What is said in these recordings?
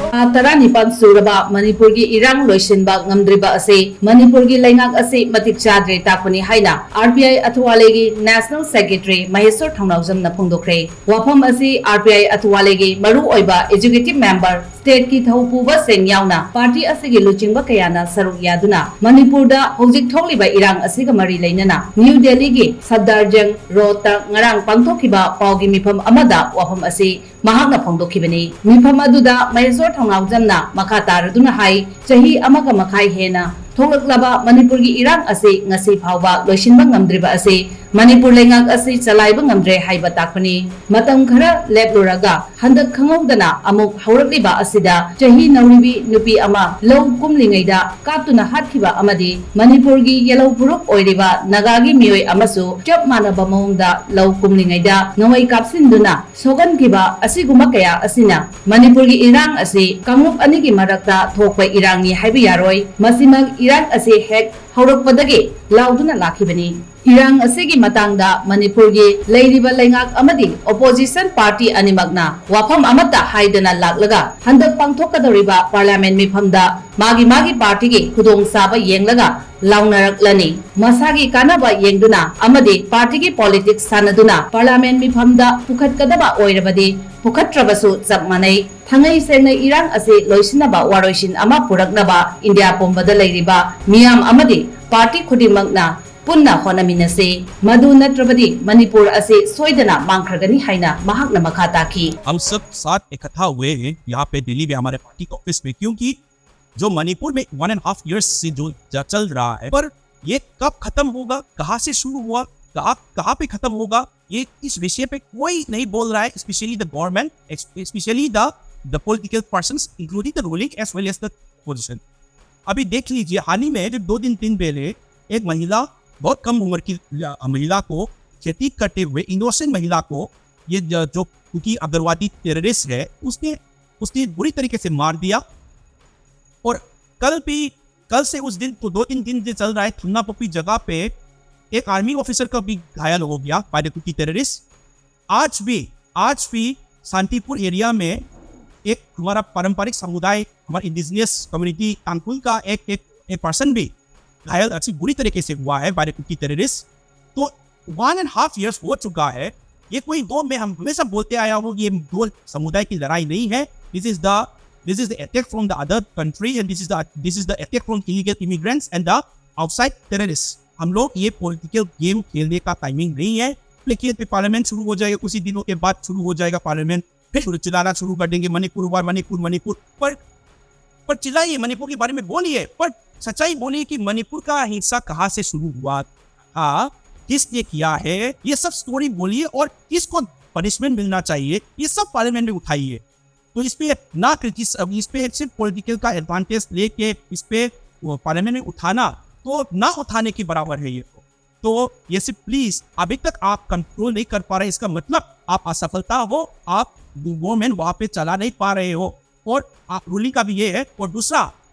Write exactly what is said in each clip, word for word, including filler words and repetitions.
ꯊꯥ ꯇꯔꯥꯅꯤꯄꯥꯟ ꯁꯨꯔꯕ ꯃꯅꯤꯄꯨꯔꯒꯤ ꯏꯔꯥꯡ ꯂꯣꯏꯁꯤꯟꯕ ꯉꯝꯗ꯭ꯔꯤꯕ ꯑꯁꯤ ꯃꯅꯤꯄꯨꯔꯒꯤ ꯂꯩꯉꯥꯛ ꯑꯁꯤ ꯃꯇꯤꯛ ꯆꯥꯗ꯭ꯔꯦ ꯇꯥꯛꯄꯅꯤ ꯍꯥꯏꯅ ꯑꯥꯔ ꯄꯤ ꯑꯥꯏ ꯑꯊꯋꯥꯂꯦꯒꯤ ꯅꯦꯁꯅꯦꯜ ꯁꯦꯀ꯭ꯔꯦꯇꯔꯤ ꯃꯍꯦꯁꯣꯔ ꯊꯧꯅꯥꯎꯖꯝꯅ ꯐꯣꯡꯗꯣꯛꯈ꯭ꯔꯦ꯫ ꯋꯥꯐꯝ ꯑꯁꯤ ꯑꯥꯔ ꯄꯤ ꯑꯥꯏ ꯑꯊꯋꯥꯂꯦꯒꯤ ꯃꯔꯨꯑꯣꯏꯕ ꯑꯦꯛꯖꯤꯀ꯭ꯌꯨꯇꯤꯚ ꯃꯦꯝꯕꯔ, ꯁ꯭ꯇꯦꯠꯀꯤ ꯊꯧꯄꯨꯕꯁꯤꯡ ꯌꯥꯎꯅ ꯄꯥꯔꯇꯤ ꯑꯁꯤꯒꯤ ꯂꯨꯆꯤꯡꯕ ꯀꯌꯥꯅ ꯁꯔꯨꯛ ꯌꯥꯗꯨꯅ ꯃꯅꯤꯄꯨꯔꯗ ꯍꯧꯖꯤꯛ ꯊꯣꯛꯂꯤꯕ ꯏꯔꯥꯡ ꯑꯁꯤꯒ ꯃꯔꯤ ꯂꯩꯅꯅ ꯅ꯭ꯌꯨ ꯗꯦꯜꯂꯤꯒꯤ ꯁꯐꯗꯔꯖꯪ ꯔꯣꯗꯇ ꯉꯔꯥꯡ ꯄꯥꯡꯊꯣꯛꯈꯤꯕ ꯄꯥꯎꯒꯤ ꯃꯤꯐꯝ ꯑꯃꯗ ꯋꯥꯐꯝ ꯑꯁꯤ ꯃꯍꯥꯛꯅ ꯐꯣꯡꯗꯣꯛꯈꯤꯕꯅꯤ꯫ ꯃꯤꯐꯝ ꯑꯗꯨꯗ ꯃꯍꯦꯁꯣꯔ ꯊꯧꯅꯥꯎꯖꯝꯅ ꯃꯈꯥ ꯇꯥꯔꯗꯨꯅ ꯍꯥꯏ, ꯆꯍꯤ ꯑꯃꯒ ꯃꯈꯥꯏ ꯍꯦꯟꯅ ꯊꯣꯛꯂꯛꯂꯕ ꯃꯅꯤꯄꯨꯔꯒꯤ ꯏꯔꯥꯡ ꯑꯁꯤ ꯉꯁꯤ ꯐꯥꯎꯕ ꯂꯣꯏꯁꯤꯟꯕ ꯉꯝꯗ꯭ꯔꯤꯕ ꯑꯁꯤ ꯃꯅꯤꯄꯨꯔ ꯂꯩꯉꯥꯛ ꯑꯁꯤ ꯆꯂꯥꯏꯕ ꯉꯝꯗ꯭ꯔꯦ ꯍꯥꯏꯕ ꯇꯥꯛꯄꯅꯤ꯫ ꯃꯇꯝ ꯈꯔ ꯂꯦꯞꯂꯨꯔꯒ ꯍꯟꯗꯛ ꯈꯪꯍꯧꯗꯅ ꯑꯃꯨꯛ ꯍꯧꯔꯛꯂꯤꯕ ꯑꯁꯤꯗ ꯆꯍꯤ ꯅꯧꯔꯤꯕꯤ ꯅꯨꯄꯤ ꯑꯃ ꯂꯧ ꯀꯨꯝꯂꯤꯉꯩꯗ ꯀꯥꯞꯇꯨꯅ ꯍꯥꯠꯈꯤꯕ ꯑꯃꯗꯤ ꯃꯅꯤꯄꯨꯔꯒꯤ ꯌꯦꯜꯍꯧ ꯐꯨꯔꯨꯞ ꯑꯣꯏꯔꯤꯕ ꯅꯥꯒꯥꯒꯤ ꯃꯤꯑꯣꯏ ꯑꯃꯁꯨ ꯆꯞ ꯃꯥꯟꯅꯕ ꯃꯑꯣꯡꯗ ꯂꯧ ꯀꯨꯝꯂꯤꯉꯩꯗ ꯅꯣꯡꯃꯩ ꯀꯥꯞꯁꯤꯟꯗꯨꯅ ꯁꯣꯛꯍꯟꯈꯤꯕ ꯑꯁꯤꯒꯨꯝꯕ ꯀꯌꯥ ꯑꯁꯤꯅ ꯃꯅꯤꯄꯨꯔꯒꯤ ꯏꯔꯥꯡ ꯑꯁꯤ ꯀꯥꯡꯂꯨꯞ ꯑꯅꯤꯒꯤ ꯃꯔꯛꯇ ꯊꯣꯛꯄ ꯏꯔꯥꯡꯅꯤ ꯍꯥꯏꯕ ꯌꯥꯔꯣꯏ꯫ ꯃꯁꯤꯃꯛ ꯏꯔꯥꯡ ꯑꯁꯤ ꯍꯦꯛ ꯍꯧꯔꯛꯄꯗꯒꯤ ꯂꯥꯎꯗꯨꯅ ꯂꯥꯛꯈꯤꯕꯅꯤ꯫ ꯏꯔꯥꯡ ꯑꯁꯤꯒꯤ ꯃꯇꯥꯡꯗ ꯃꯅꯤꯄꯨꯔꯒꯤ ꯂꯩꯔꯤꯕ ꯂꯩꯉꯥꯛ ꯑꯃꯗꯤ ꯑꯣꯄꯣꯖꯤꯁꯟ ꯄꯥꯔꯇꯤ ꯑꯅꯤꯃꯛꯅ ꯋꯥꯐꯝ ꯑꯃꯠꯇ ꯍꯥꯏꯗꯅ ꯂꯥꯛꯂꯒ ꯍꯟꯗꯛ ꯄꯥꯡꯊꯣꯛꯀꯗꯧꯔꯤꯕ ꯄꯥꯔꯂꯤꯌꯥꯃꯦꯟ ꯃꯤꯐꯝꯗ ꯃꯥꯒꯤ ꯃꯥꯒꯤ ꯄꯥꯔꯇꯤꯒꯤ ꯈꯨꯗꯣꯡꯆꯥꯕ ꯌꯦꯡꯂꯒ ꯂꯥꯎꯅꯔꯛꯂꯅꯤ꯫ ꯃꯁꯥꯒꯤ ꯀꯥꯟꯅꯕ ꯌꯦꯡꯗꯨꯅ ꯑꯃꯗꯤ ꯄꯥꯔꯇꯤꯒꯤ ꯄꯣꯂꯤꯇꯤꯛꯁ ꯁꯥꯟꯅꯗꯨꯅ ꯄꯥꯔꯂꯤꯌꯥꯃꯦꯟ ꯃꯤꯐꯝꯗ ꯄꯨꯈꯠꯀꯗꯕ ꯑꯣꯏꯔꯕꯗꯤ ꯄꯨꯈꯠꯇ꯭ꯔꯕꯁꯨ ꯆꯞ ꯃꯥꯟꯅꯩ꯫ ꯊꯥꯡꯉꯩ ꯁꯦꯡꯅ ꯏꯔꯥꯡ ꯑꯁꯤ ꯂꯣꯏꯁꯤꯟꯅꯕ ꯋꯥꯔꯣꯏꯁꯤꯟ ꯑꯃ ꯄꯨꯔꯛꯅꯕ ꯏꯟꯗꯤꯌꯥ ꯄꯨꯝꯕꯗ ꯂꯩꯔꯤꯕ ꯃꯤꯌꯥꯝ ꯑꯃꯗꯤ ꯄꯥꯔꯇꯤ ꯈꯨꯗꯤꯡꯃꯛꯅ ꯄꯨꯟꯅ ꯍꯣꯠꯅꯃꯤꯟꯅꯁꯤ꯫ ꯃꯗꯨ ꯅꯠꯇ꯭ꯔꯕꯗꯤ ꯃꯅꯤꯄꯨꯔ ꯑꯁꯤ ꯁꯣꯏꯗꯅ ꯃꯥꯡꯈ꯭ꯔꯒꯅꯤ ꯍꯥꯏꯅ ꯃꯍꯥꯛꯅ ꯃꯈꯥ ꯇꯥꯈꯤ꯫ हम सब साथ इकट्ठा हुए हैं यहाँ पे दिल्ली में हमारे पार्टी के ऑफिस में, क्योंकि जो मणिपुर में वन एंड हाफ ईयर्स से जो ज- चल रहा है, पर ये कब खत्म होगा, कहाँ से शुरू हुआ, कहाँ कहाँ पे खत्म होगा, ये इस विषय पे कोई नहीं बोल रहा है। Especially the government, especially the the political persons, including the ruling as well as the opposition. अभी देख लीजिए, हाल ही में जो दो दिन तीन पहले एक महिला, बहुत कम उम्र की ल- महिला को खेती करते हुए, इनोसेंट महिला को ये ज- जो कुकी अग्रवादी टेररिस्ट है, उसने उसने बुरी तरीके से मार दिया। और कल भी, कल से उस दिन तो दो तीन दिन से चल रहा है, थुन्नापपी जगह पे एक आर्मी ऑफिसर का भी घायल हो गया बाय द कुकी टेररिस्ट। आज भी, आज भी शांतिपुर एरिया में एक हमारा पारंपरिक समुदाय, हमारा इंडिजिनस कम्युनिटी तांगखुल का एक एक एक पर्सन भी घायल अच्छी बुरी तरीके से हुआ है बाय कुकी टेररिस्ट। तो वन एंड हाफ ईयर्स हो चुका है। ये कोई दो, मैं हम हमेशा बोलते आया हूँ, ये दो समुदाय की लड़ाई नहीं है। This is the this is the attack from the other country and this is the this is the attack from illegal immigrants and the outside terrorists। हम लोग ये पॉलिटिकल गेम खेलने का टाइमिंग नहीं है। लेकिन फिर पार्लियामेंट शुरू हो जाएगा, कुछ ही दिनों के बाद शुरू हो जाएगा पार्लियामेंट, फिर शुरू चिल्लाना शुरू कर देंगे, मणिपुर हुआ, मणिपुर, मणिपुर। पर पर चिल्लाइए, मणिपुर के बारे में बोलिए, पर सच्चाई बोलिए कि मणिपुर का हिंसा कहाँ से शुरू हुआ था, किसने किया है, ये सब स्टोरी बोलिए और किसको पनिशमेंट मिलना चाहिए, ये सब पार्लियामेंट में उठाइए। तो इस पे ना क्रिटिस इस पे सिर्फ पॉलिटिकल का एडवांटेज लेके इस पे पार्लियामेंट में उठाना, तो ना उठाने के बराबर है ये। तो ये सिर्फ प्लीज, अभी तक आप कंट्रोल नहीं कर पा रहे, इसका मतलब आप असफलता हो, आप गवर्नमेंट वहां पे चला नहीं पा रहे हो। और आप रूलिंग का भी ये है। और दूसरा,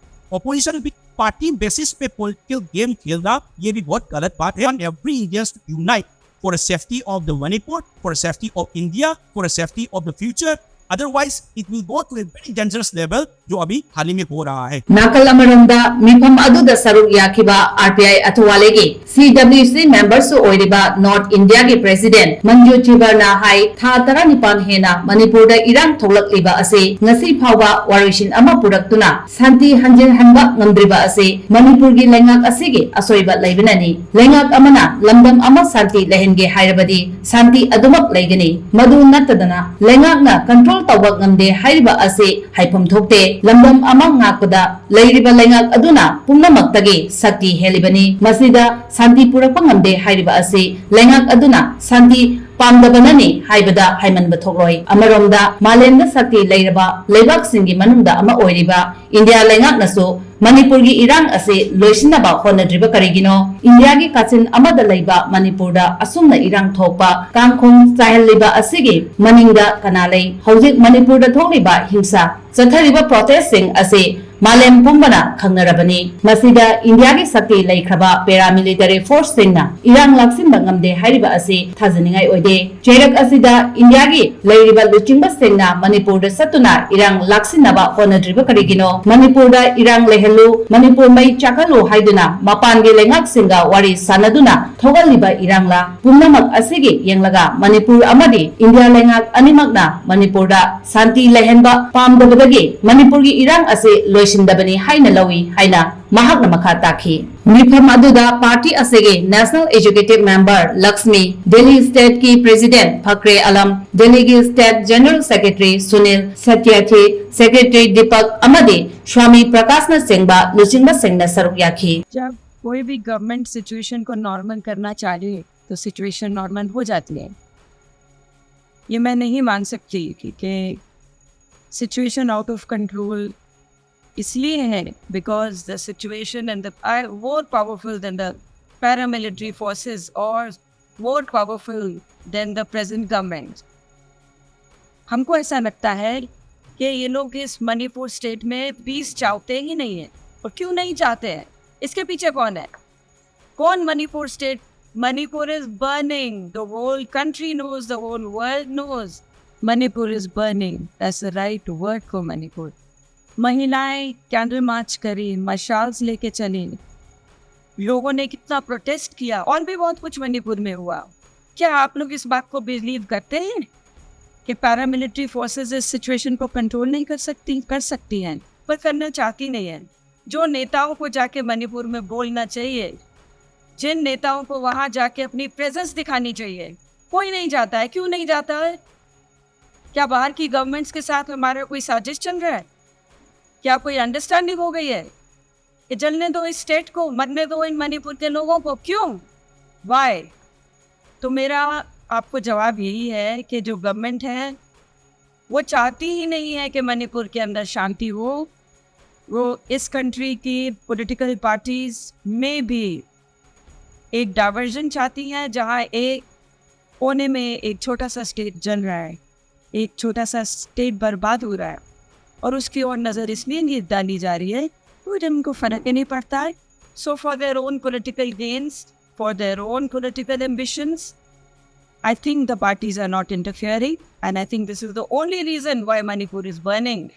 अपोजिशन भी पार्टी बेसिस पे पॉलिटिकल गेम खेलना, ये भी बहुत गलत बात है। And every Indians to unite for a safety of the Manipur, for a safety of India, for a safety of the future. Otherwise, it will go to a very dangerous level, जो अभी हाल ही में हो रहा है। ꯅꯥꯀꯜ ꯑꯃꯔꯣꯝꯗ, ꯃꯤꯐꯝ ꯑꯗꯨꯗ ꯁꯔꯨꯛ ꯌꯥꯈꯤꯕ ꯑꯥꯔ ꯄꯤ ꯑꯥꯏ ꯑꯊꯋꯥꯂꯦꯒꯤ ꯁꯤ ꯗꯕ꯭ꯂꯤꯌꯨ ꯁꯤ ꯃꯦꯝꯕꯔꯁꯨ ꯑꯣꯏꯔꯤꯕ ꯅꯣꯔꯠ ꯏꯟꯗꯤꯌꯥꯒꯤ ꯄ꯭ꯔꯦꯁꯤꯗꯦꯟꯠ ꯃꯟꯖꯨ ꯆꯤꯕꯔꯅ ꯍꯥꯏ, ꯊꯥ ꯇꯔꯥꯅꯤꯄꯥꯟ ꯍꯦꯟꯅ ꯃꯅꯤꯄꯨꯔꯗ ꯏꯔꯥꯡ ꯊꯣꯛꯂꯛꯂꯤꯕ ꯑꯁꯤ ꯉꯁꯤ ꯐꯥꯎꯕ ꯋꯥꯔꯣꯏꯁꯤꯟ ꯑꯃ ꯄꯨꯔꯛꯇꯨꯅ ꯁꯥꯟꯇꯤ ꯍꯟꯖꯤꯟꯍꯟꯕ ꯉꯝꯗ꯭ꯔꯤꯕ ꯑꯁꯤ ꯃꯅꯤꯄꯨꯔꯒꯤ ꯂꯩꯉꯥꯛ ꯑꯁꯤꯒꯤ ꯑꯁꯣꯏꯕ ꯂꯩꯕꯅꯅꯤ꯫ ꯂꯩꯉꯥꯛ ꯑꯃꯅ ꯂꯝꯗꯝ ꯑꯃ ꯁꯥꯟꯇꯤ ꯂꯩꯍꯟꯒꯦ ꯍꯥꯏꯔꯕꯗꯤ ꯁꯥꯟꯇꯤ ꯑꯗꯨꯃꯛ ꯂꯩꯒꯅꯤ꯫ ꯃꯗꯨ ꯅꯠꯇꯗꯅ ꯂꯩꯉꯥꯛꯅ ꯀꯟꯇ꯭ꯔꯣꯜ ꯇꯧꯕ ꯉꯝꯗꯦ ꯍꯥꯏꯔꯤꯕ ꯑꯁꯤ ꯍꯥꯏꯐꯝ ꯊꯣꯛꯇꯦ꯫ ꯂꯝꯗꯝ ꯑꯃ ꯉꯥꯛꯄꯗ ꯂꯩꯔꯤꯕ ꯂꯩꯉꯥꯛ ꯑꯗꯨꯅ ꯄꯨꯝꯅꯃꯛꯇꯒꯤ ꯁꯛꯇꯤ ꯍꯦꯜꯂꯤꯕꯅꯤ꯫ ꯃꯁꯤꯗ ꯁꯥꯟꯇꯤ ꯄꯨꯔꯛꯄ ꯉꯝꯗꯦ ꯍꯥꯏꯔꯤꯕ ꯑꯁꯤ ꯂꯩꯉꯥꯛ ꯑꯗꯨꯅ ꯁꯥꯟꯇꯤ ꯄꯥꯝꯗꯕꯅꯅꯤ ꯍꯥꯏꯕꯗ ꯍꯥꯏꯃꯟꯕ ꯊꯣꯛꯂꯣꯏ꯫ ꯑꯃꯔꯣꯝꯗ ꯃꯥꯂꯦꯝꯗ ꯁꯛꯇꯤ ꯂꯩꯔꯕ ꯂꯩꯕꯥꯛꯁꯤꯡꯒꯤ ꯃꯅꯨꯡꯗ ꯑꯃ ꯑꯣꯏꯔꯤꯕ ꯏꯟꯗꯤꯌꯥ ꯂꯩꯉꯥꯛꯅꯁꯨ ꯃꯅꯤꯄꯨꯔꯒꯤ ꯏꯔꯥꯡ ꯑꯁꯤ ꯂꯣꯏꯁꯤꯟꯅꯕ ꯍꯣꯠꯅꯗ꯭ꯔꯤꯕ ꯀꯔꯤꯒꯤꯅꯣ? ꯏꯟꯗꯤꯌꯥꯒꯤ ꯀꯥꯆꯤꯟ ꯑꯃꯗ ꯂꯩꯕ ꯃꯅꯤꯄꯨꯔꯗ ꯑꯁꯨꯝꯅ ꯏꯔꯥꯡ ꯊꯣꯛꯄ, ꯀꯥꯡꯈꯣꯡ ꯆꯥꯏꯍꯜꯂꯤꯕ ꯑꯁꯤꯒꯤ ꯃꯅꯤꯡꯗ ꯀꯅꯥ ꯂꯩ? ꯍꯧꯖꯤꯛ ꯃꯅꯤꯄꯨꯔꯗ ꯊꯣꯛꯂꯤꯕ ꯍꯤꯡꯁꯥ, ꯆꯠꯊꯔꯤꯕ ꯄ꯭ꯔꯣꯇꯦꯁꯁꯤꯡ ꯑꯁꯤ ꯃꯥꯂꯦꯝ ꯄꯨꯝꯕꯅ ꯈꯪꯅꯔꯕꯅꯤ꯫ ꯃꯁꯤꯗ ꯏꯟꯗꯤꯌꯥꯒꯤ ꯁꯛꯇꯤ ꯂꯩꯈ꯭ꯔꯕ paramilitary forceꯁꯤꯡꯅ ꯏꯔꯥꯡ ꯂꯥꯛꯁꯤꯟꯕ ꯉꯝꯗꯦ ꯍꯥꯏꯔꯤꯕ ꯑꯁꯤ ꯊꯥꯖꯅꯤꯡꯉꯥꯏ ꯑꯣꯏꯗꯦ꯫ ꯆꯩꯔꯛ ꯑꯁꯤꯗ ꯏꯟꯗꯤꯌꯥꯒꯤ ꯂꯩꯔꯤꯕ ꯂꯨꯆꯤꯡꯕꯁꯤꯡꯅ ꯃꯅꯤꯄꯨꯔꯗ ꯆꯠꯇꯨꯅ ꯏꯔꯥꯡ ꯂꯥꯛꯁꯤꯟꯅꯕ ꯍꯣꯠꯅꯗ꯭ꯔꯤꯕ ꯀꯔꯤꯒꯤꯅꯣ? ꯃꯅꯤꯄꯨꯔꯗ ꯏꯔꯥꯡ ꯂꯩꯍꯜꯂꯨ, ꯃꯅꯤꯄꯨꯔ ꯃꯩ ꯆꯥꯛꯍꯜꯂꯨ ꯍꯥꯏꯗꯨꯅ ꯃꯄꯥꯟꯒꯤ ꯂꯩꯉꯥꯛꯁꯤꯡꯒ ꯋꯥꯔꯤ ꯁꯥꯟꯅꯗꯨꯅ ꯊꯣꯛꯍꯜꯂꯤꯕ ꯏꯔꯥꯡꯂꯥ? ꯄꯨꯝꯅꯃꯛ ꯑꯁꯤꯒꯤ ꯌꯦꯡꯂꯒ ꯃꯅꯤꯄꯨꯔ ꯑꯃꯗꯤ ꯏꯟꯗꯤꯌꯥ ꯂꯩꯉꯥꯛ ꯑꯅꯤꯃꯛꯅ ꯃꯅꯤꯄꯨꯔꯗ ꯁꯥꯟꯇꯤ ꯂꯩꯍꯟꯕ ꯄꯥꯝꯗꯕꯗꯒꯤ ꯃꯅꯤꯄꯨꯔꯒꯤ ꯏꯔꯥꯡ ꯑꯁꯤ ꯂꯣꯏꯁꯤꯟꯗꯕꯅꯤ ꯍꯥꯏꯅ ꯂꯧꯏ ꯍꯥꯏꯅ ꯃꯍꯥꯛꯅ ꯃꯈꯥ ꯇꯥꯈꯤ꯫ ꯃꯤꯐꯝ ꯑꯗꯨꯗ party ꯑꯁꯤꯒꯤ national executive member Lakshmi, Delhi stateꯀꯤ president ꯐꯈ꯭ꯔꯦ ꯑꯂꯝ, ꯗꯦꯜꯂꯤꯒꯤ state general secretary Sunil ꯁꯇ꯭ꯌꯥꯊꯤ, secretary Deepak ꯑꯃꯗꯤ ꯁ꯭ꯋꯥꯃꯤ ꯄ꯭ꯔꯀꯥꯁꯅꯆꯤꯡꯕ ꯂꯨꯆꯤꯡꯕꯁꯤꯡꯅ ꯁꯔꯨꯛ ꯌꯥꯈꯤ꯫ जब कोई भी गवर्नमेंट सिचुएशन को नॉर्मल करना चाहे तो सिचुएशन नॉर्मल हो जाती है। ये मैं नहीं मान सकती कि, कि सिचुएशन आउट ऑफ कंट्रोल इसलिए है because the situation and the are more powerful than the paramilitary forces or more powerful than the present government। हमको ऐसा लगता है कि ये लोग इस मणिपुर स्टेट में पीस चाहते ही नहीं है। और क्यों नहीं चाहते हैं, इसके पीछे कौन है? कौन Manipur state? Manipur is burning, the whole country knows, the whole world knows, Manipur is burning। That's the right word for Manipur। महिलाएं कैंडल मार्च करी, मशाल्स लेके चली, लोगों ने कितना प्रोटेस्ट किया और भी बहुत कुछ मणिपुर में हुआ। क्या आप लोग इस बात को बिलीव करते हैं कि पैरामिलिट्री फोर्सेस इस सिचुएशन को कंट्रोल नहीं कर सकती? कर सकती हैं, पर करना चाहती नहीं है। जो नेताओं को जाके मणिपुर में बोलना चाहिए, जिन नेताओं को वहां जाके अपनी प्रेजेंस दिखानी चाहिए, कोई नहीं जाता है। क्यों नहीं जाता है? क्या बाहर की गवर्नमेंट्स के साथ हमारा कोई साजिश चल रहा है? क्या कोई अंडरस्टैंडिंग हो गई है कि जलने दो इस स्टेट को, मरने दो इन मणिपुर के लोगों को? क्यों? वाई? तो मेरा आपको जवाब यही है कि जो गवर्नमेंट है वो चाहती ही नहीं है कि मणिपुर के अंदर शांति हो। वो इस कंट्री की पॉलिटिकल पार्टीज में भी एक डाइवर्जन चाहती है, जहां एक कोने में एक छोटा सा स्टेट जल रहा है, एक छोटा सा स्टेट बर्बाद हो रहा है। और उसकी ओर नज़र इसलिए नहीं डाली जा रही है क्योंकि उनको फ़र्क ही नहीं पड़ता है. So for their own political gains, for their own political ambitions, I think the parties are not interfering, and I think this is the only reason why Manipur is burning.